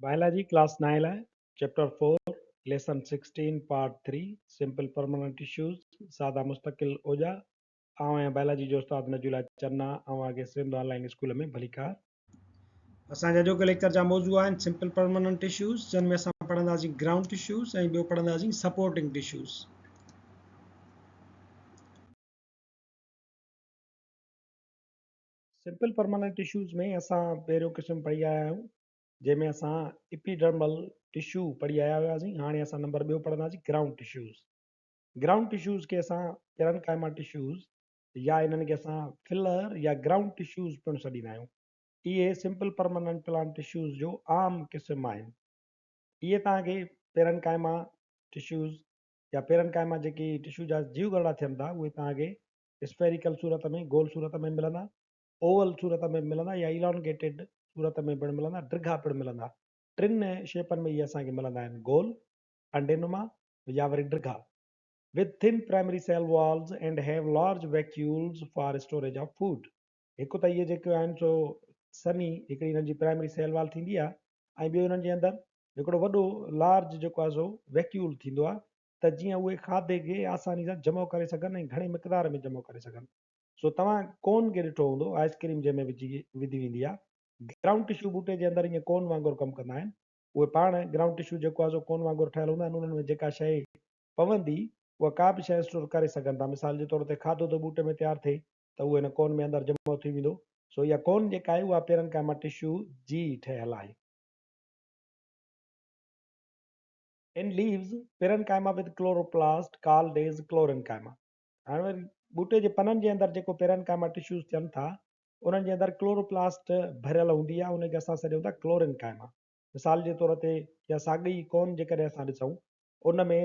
Biology class نائين لاء chapter four lesson 16 part three simple permanent tissues سادا مستقل اوڄا آئون آهيان بائلاجي جو استاد نجولا چنا اوهان کي سنڌ آن لائين اسڪول ۾ ڀليڪار. اسان جا اڄوڪي ليڪچر جا موضوع آهن سمپل پرماننٽ ٽشوز جن ۾ اسان پڙهنداسين گرائونڊ ٽشوز ۽ ٻيو پڙهنداسين supporting tissues. Simple permanent tissues ۾ اسان پهريون قسم پڙهي آيا آهيون جنهن ۾ اسان اپيڊرمل ٽشو پڙهي آيا هياسين هاڻي اسان نمبر ٻيو پڙهنداسين گرائونڊ ٽشوز گرائونڊ ٽشوز کي اسان پيرنڪائما ٽشوز يا انهن کي اسان فلر يا گرائونڊ ٽشوز پڻ سڏيندا آهيون اهي سمپل پرماننٽ پلانٽ ٽشوز جو عام قسم آهن اهي توهان کي پيرنڪائما ٽشوز يا پيرنڪائما جيڪي ٽشو جا جيوگهرڙا ٿين ٿا اهي توهان کي اسفيريڪل صورت ۾، گول صورت ۾ ملندا، اوول صورت ۾ به ملندا يا ايلانگيٽيڊ صورت ۾ پڻ ملندا، ڊگها پڻ ملندا. ٽن شيپن ۾ اهي اسان کي ملندا آهن، گول، انڊي نما يا وري ڊگها. With thin primary cell walls and have large vacuoles for storage of food. هڪ ته اهي جيڪي آهن سو سنهي هڪڙي انهن جي پرائمري سيل وال ٿيندي آهي ۽ ٻيو انهن جي اندر هڪڙو وڏو لارج جيڪو آهي سو ويڪيول ٿيندو آهي ته جيئن اهي کاڌي کي آساني سان جمع ڪري سگهن ۽ گهڻي مقدار ۾ جمع ڪري سگهن. سو توهان ڪون کي ڏٺو هوندو، آئس ڪريم جنهن ۾ وجهي وڌي ويندي آهي. گرائونڊ ٽشو ٻوٽي جي اندر ائين ڪون وانگر ڪم ڪندا آهن. اهي پاڻ گرائونڊ ٽشو جيڪو آهي سو ڪون وانگر ٺهيل هوندا آهن، انهن ۾ جيڪا شيء پوندي اها ڪا به شيء اسٽور ڪري سگهن ٿا. مثال جي طور تي کاڌو ٿو ٻوٽي ۾ تيار ٿئي ته اهو هن ڪون ۾ اندر جمع ٿي ويندو. سو اها ڪون جيڪا آهي اها پيرنڪائما ٽشو جي ٺهيل آهي. In leaves, parenchyma with chloroplast called as chlorenchyma. هاڻي وري ٻوٽي جي پنن جي اندر جيڪو پيرنڪائما ٽشوز ٿين ٿا انهن جي اندر ڪلوروپلاسٽ ڀريل هوندي آهي ان کي اسان سڏيون ٿا ڪلورنڪائما. مثال جي طور تي يا ساڳي ئي ڪون جيڪڏهن اسان ڏسون ان ۾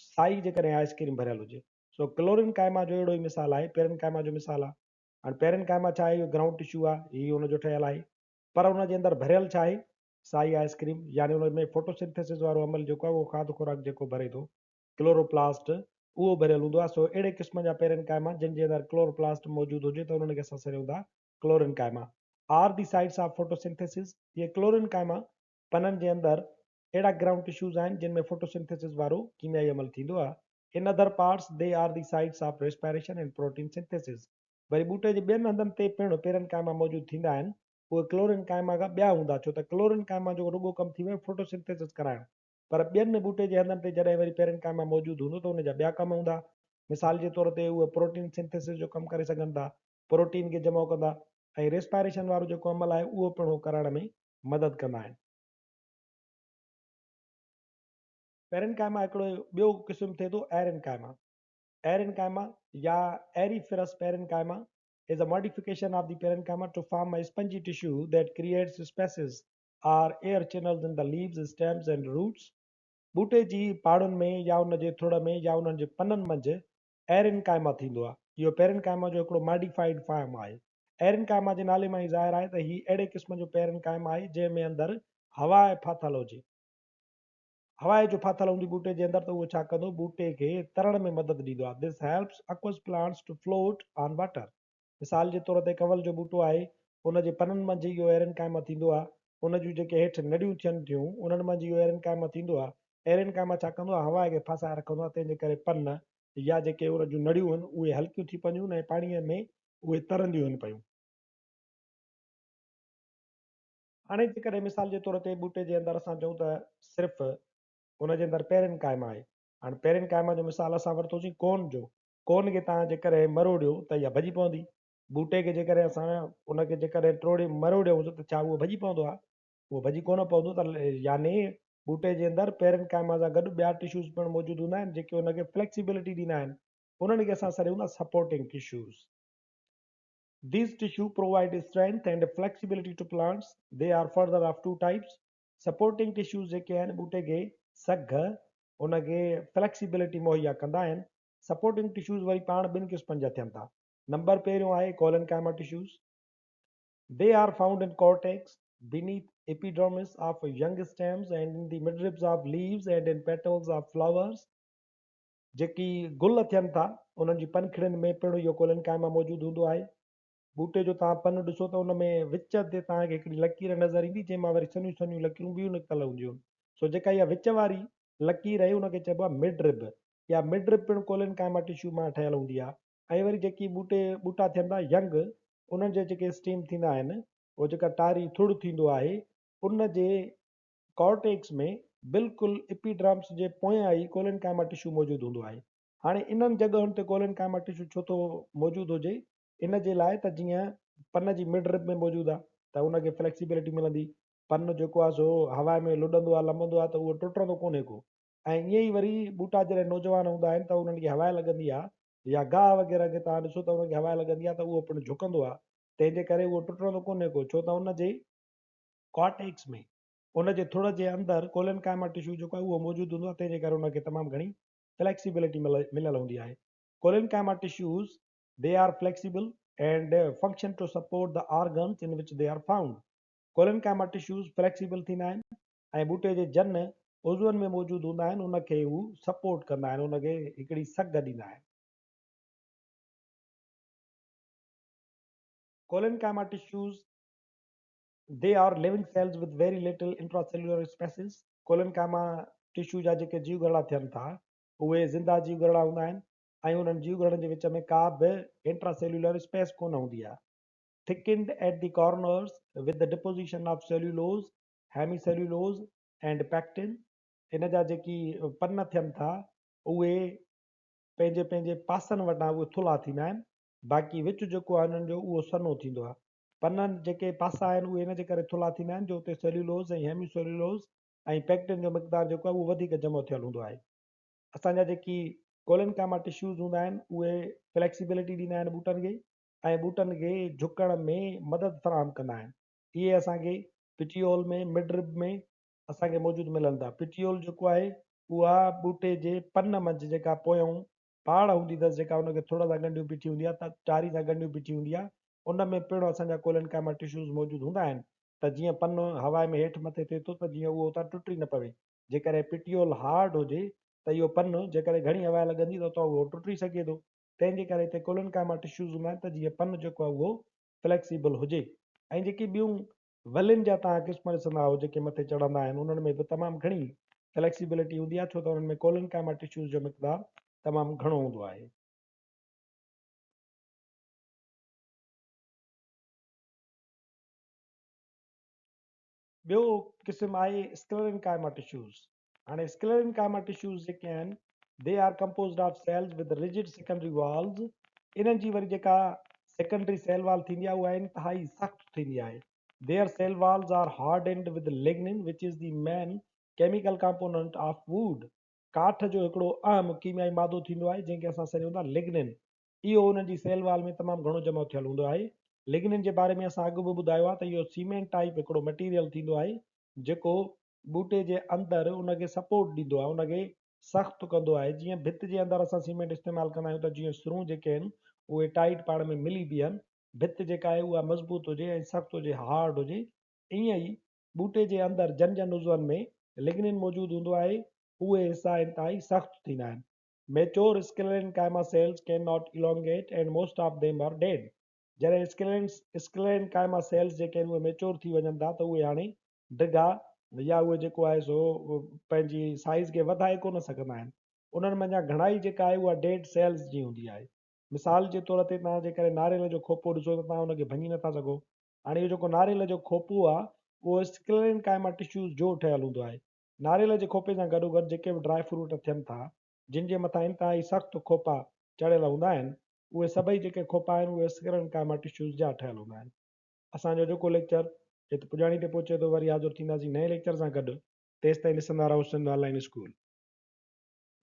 سائي جيڪڏهن آئس ڪريم ڀريل هجي سو ڪلورنڪائما جو اهڙو ئي مثال آهي پيرنڪائما جو مثال آهي. هاڻي پيرنڪائما ڇا آهي اهو گرائونڊ ٽشو آهي هي ان جو ٺهيل آهي پر ان جي اندر ڀريل ڇا آهي سائي آئس ڪريم يعني ان ۾ فوٽوسنٿيسز وارو عمل جيڪو آهي اهو کاڌ خوراڪ جيڪو ڀري ٿو ڪلوروپلاسٽ اهو ڀريل هوندو آهي سو اهڙي قسم جا پيرنڪائما جن جي اندر ڪلوروپلاسٽ موجود هجي ته انهن کي اسان سڏيون ٿا chlorenchyma are the sites of photosynthesis اهي ڪلورنڪائما پنن جي اندر اهڙا گرائونڊ ٽشوز آهن جن ۾ فوٽوسنٿيسز وارو ڪيميائي عمل ٿيندو آهي in other parts they are the sites of respiration and protein synthesis وري ٻوٽي جي ٻين هنڌن تي پڻ پيرنڪائما موجود ٿيندا آهن اهي ڪلورين ڪائما کان ٻيا هوندا ڇو ته ڪلورين ڪائما جو رڳو ڪم ٿي ويو فوٽوسنٿيسز ڪرائڻ پر ٻين ٻوٽي جي هنڌن تي جڏهن وري پيرين ڪائما موجود هوندو ته ان جا ٻيا ڪم هوندا مثال جي طور تي اهي پروٽين سنٿيسز جو ڪم ڪري سگهن ٿا پروٽين کي جمع ڪندا ۽ ريسپائريشن وارو جيڪو عمل آهي اهو پڻ هو ڪرائڻ ۾ مدد ڪندا آهن. پيرين ڪائما هڪڙو ٻيو قسم ٿئي ٿو ايرين ڪائما ايرين ڪائما يا aeriferous parenchyma is a modification of the parenchyma to form a spongy tissue that creates spaces or air channels in the leaves, stems and roots. ٻوٽي جي پاڙن ۾ يا ان جي ٿڙ ۾ يا انهن جي پنن منجهه ايرنڪائما ٿيندو آهي. اهو پيرنڪائما جو هڪڙو ماڊيفائيڊ فارم آهي. ايرنڪائما جي نالي مان ئي ظاهر آهي ته هي اهڙي قسم جو پيرنڪائما آهي جنهن ۾ اندر هواء ڦاٿل هجي. هواء جو ڦاٿل هوندي ٻوٽي جي اندر ته اهو ڇا ڪندو ٻوٽي کي ترڻ ۾ مدد ڏيندو آهي This helps aqueous plants to float on water مثال جي طور تي ڪنول جو ٻوٽو آهي ان جي پنن منجهه اهو ايرنڪائما ٿيندو آهي ان جون جيڪي هيٺ نڙيون ٿين ٿيون انهن منجهه اهو ايرنڪائما ٿيندو آهي ايرنڪائما ڇا ڪندو آهي هواء کي ڦاسائي رکندو آهي تنهن جي ڪري پن يا جيڪي ان جون نڙيون آهن اهي هلڪيون ٿي پونديون آهن ۽ پاڻيء ۾ اهي ترنديون آهن پيون. هاڻي جيڪڏهن مثال جي طور تي ٻوٽي جي اندر اسان چئون ته صرف ان جي اندر پيرين قائمه آهي. هاڻي پيرين قائمه جو مثال اسان ورتوسين ڪون جو. ڪون کي توهان جيڪڏهن مروڙيو ته اها ڀڄي پوندي. ٻوٽي کي جيڪڏهن اسان ان کي جيڪڏهن ٽوڙي مروڙيون ته ڇا اهو ڀڄي پوندو؟ ها اهو ڀڄي ڪونه پوندو ته يعني ٻوٽي جي اندر پيرين قائمه سان گڏ ٻيا ٽشوز پڻ موجود هوندا آهن جيڪي ان کي فليڪسيبلٽي ڏيندا آهن. انهن کي اسان سڏيون ٿا supporting tissues. These tissue provide strength and flexibility to plants. They are further of two types. Supporting tissues جيڪي آهن ٻوٽي کي سگهه ان کي فليڪسيبلٽي مهيا ڪندا آهن. سپورٽنگ ٽشوز وري پاڻ ٻن قسمن جا ٿين ٿا. نمبر پهريون آهي collenchyma tissues. They are found in cortex, beneath epidermis of young stems and in the midribs of leaves and in petals of flowers. جيڪي گل ٿين ٿا انهن جي پنکڙين ۾ پڻ اهو ڪولنڪائما موجود هوندو آهي. ٻوٽي جو توهان پن ڏسو ته ان ۾ وچ تي توهان کي هڪڙي لڪير نظر ايندي جنهن مان وري سنهيون سنهيون لڪيرون ٻيون نڪتل هونديون آهن. سو جيڪا اها وچ واري لڪير آهي ان کي چئبو آهي مڊ رب. اها مڊ رب پڻ ڪولين ڪائما ٽشو مان ٺهيل هوندي آهي ۽ وري جيڪي ٻوٽي ٻوٽا ٿين ٿا ينگ انهن جا جيڪي اسٽيم ٿيندا آهن اهو جيڪا ٽاري ٿڙ ٿيندو آهي ان جي ڪارٽيڪس ۾ بلڪل اپيڊرمس جي پويان ئي ڪولين ڪائما ٽشو موجود هوندو آهي. هاڻي انهن جڳهن تي ڪولين ڪائما ٽشو ڇو ٿو موجود هجي؟ ان جي لاء ته جيئن پن جي مڊ رب ۾ موجود آهي ته ان کي فليڪسيبلٽي ملندي، پن جيڪو آهي سو هوا ۾ لڏندو آهي لنبندو آهي ته اهو ٽٽندو ڪونهي ڪو ۽ ائين ئي وري ٻوٽا جڏهن نوجوان هوندا آهن ته انهن کي هوا لڳندي آهي يا گاهه وغيره کي توهان ڏسو ته ان کي هوا لڳندي آهي ته اهو پڻ جهڪندو آهي تنهن جي ڪري اهو ٽٽندو ڪونهي ڪو ڇو ته ان جي ڪارٽيڪس ۾ ان جي ٿڙ جي اندر ڪولين ڪائما ٽشو جيڪو آهي اهو موجود هوندو آهي تنهن جي ڪري ان کي تمام گهڻي فليڪسيبلٽي مليل هوندي آهي. Collenchyma tissues, They are flexible and function to support the organs in which they are found. Collenchyma tissues flexible ٿيندا آهن ۽ ٻوٽي جي جن عضون ۾ موجود هوندا آهن ان کي هو سپورٽ ڪندا آهن، ان کي هڪڙي سگهه ڏيندا آهن. Collenchyma tissues, They are living cells with very little intracellular spaces. Collenchyma tissue جا جيڪي جيوگهرڙا ٿين ٿا اهي زنده جيوگهرڙا هوندا آهن ۽ انهن جيوگهرڙن جي وچ ۾ ڪا به انٽراسيلولر اسپيس ڪونه هوندي آهي. Thickened at the corners with the deposition of cellulose, hemicellulose and pectin. ان جا جيڪي پن ٿين ٿا اهي پنهنجي پنهنجي پاسن وٽان اهي ٿلها ٿيندا آهن باقي وچ جيڪو آهي انهن جو اهو سنهو ٿيندو آهي. پنن جيڪي پاسا آهن اهي ان جي ڪري ٿلها ٿيندا آهن جو اتي سيلولوز ۽ هيمي سيلولوز ۽ پيڪٽن جو مقدار جيڪو آهي اهو وڌيڪ جمع ٿيل هوندو آهي. اسان جا جيڪي ڪولينڪائما ٽشوز هوندا آهن اهي فليڪسيبلٽي ڏيندا آهن ٻوٽن کي ۽ ٻوٽن کي جهڪڻ ۾ مدد فراهم ڪندا آهن. اهي اسان کي پٽيول ۾ مڊ رب ۾ اسان کي موجود ملن ٿا. پٽيول جيڪو آهي اها ٻوٽي جي پن منجهه جيڪا پويون پاڙ هوندي اٿس جيڪا ان کي ٿڙ سان ڳنڍيون بيٺي هوندي آهي ته ٽاري سان ڳنڍيون بيٺي هوندي آهي ان ۾ پڻ اسان جا ڪولينڪائما ٽشوز موجود هوندا آهن ته جيئن پن هوا ۾ هيٺ مٿي ٿئي ٿو ته جيئن اهو اتان ٽٽي نه پوي جيڪڏهن پٽيول هارڊ هجي ته اهو پن جيڪڏهن گهڻي هوا لڳندي ته اتان اهو ٽٽي سگهي ٿو تنهن جي ڪري هتي ڪولينڪائما ٽشوز هوندا آهن ته جيئن پن جيڪو آهي اهو فليڪسيبل هجي ۽ جيڪي ٻيون ولين جا توهان قسم ڏسندا آهيو جيڪي مٿي چڙهندا آهن انهن ۾ به تمام گهڻي فليڪسيبلٽي هوندي آهي ڇو ته انهن ۾ ڪولينڪائما ٽشوز جو مقدار تمام گهڻو هوندو آهي. ٻيو قسم آهي اسڪلرينڪائما ٽشوز. هاڻي اسڪلرينڪائما ٽشوز جيڪي آهن They are composed of cells with rigid secondary walls انهن جي وري جيڪا سيڪنڊري سيل وال ٿيندي آهي اها انتهائي سخت ٿيندي آهي Their cell walls are hardened with lignin which is the main chemical component of wood ڪاٺ جو هڪڙو اهم ڪيميائي مادو ٿيندو آهي جنهن کي اسان سڏيون ٿا لگنن اهو انهن جي سيل وال ۾ تمام گهڻو جمع ٿيل هوندو آهي لگنن جي باري ۾ اسان اڳ به ٻڌايو آهي ته اهو سيمينٽ ٽائيپ هڪڙو مٽيريل ٿيندو آهي جيڪو ٻوٽي جي اندر ان کي سپورٽ ڏيندو آهي، ان کي سخت ڪندو آهي، جيئن ڀت جي اندر اسان سيمينٽ استعمال ڪندا آهيون ته جيئن سرون جيڪي آهن اهي ٽائيٽ پاڻ ۾ ملي بيهن، ڀت جيڪا آهي اها مضبوط هجي ۽ سخت هجي، هارڊ هجي، ائين ئي ٻوٽي جي اندر جن جن عضون ۾ لگنين موجود هوندو آهي اهي حصا انتهائي سخت ٿيندا آهن. Mature sclerenchyma cells can not elongate and most of them are dead. جڏهن اسڪلرينڪائما سيلز جيڪي آهن اهي ميچور ٿي وڃن ٿا ته اهي هاڻي ڊگها يا اهي جيڪو آهي سو پنهنجي سائيز کي وڌائي ڪونه سگهندا آهن. انهن منجهان گهڻائي جيڪا آهي اها ڊيڊ سيلز جي هوندي آهي. مثال جي طور تي توهان جيڪڏهن ناريل جو کوپو ڏسو ته توهان ان کي ڀڃي نٿا سگهو. هاڻي اهو جيڪو ناريل جو کوپو آهي اهو اسڪلرينڪائما ٽشوز جو ٺهيل هوندو آهي. ناريل جي کوپي سان گڏوگڏ جيڪي به ڊرائي فروٽ ٿين ٿا جن جي مٿان انتهائي سخت کوپا چڙهيل هوندا آهن اهي سڀئي جيڪي کوپا آهن اهي اسڪلرينڪائما ٽشوز جا ٺهيل هوندا آهن. اسان جو اڄوڪو ليڪچر هت پڄاڻي تي پهچي ٿو وري حاضر ٿينداسين نئين ليڪچر سان گڏ تيستائين ڏسندا رهو سنڌ آن لائين اسڪول.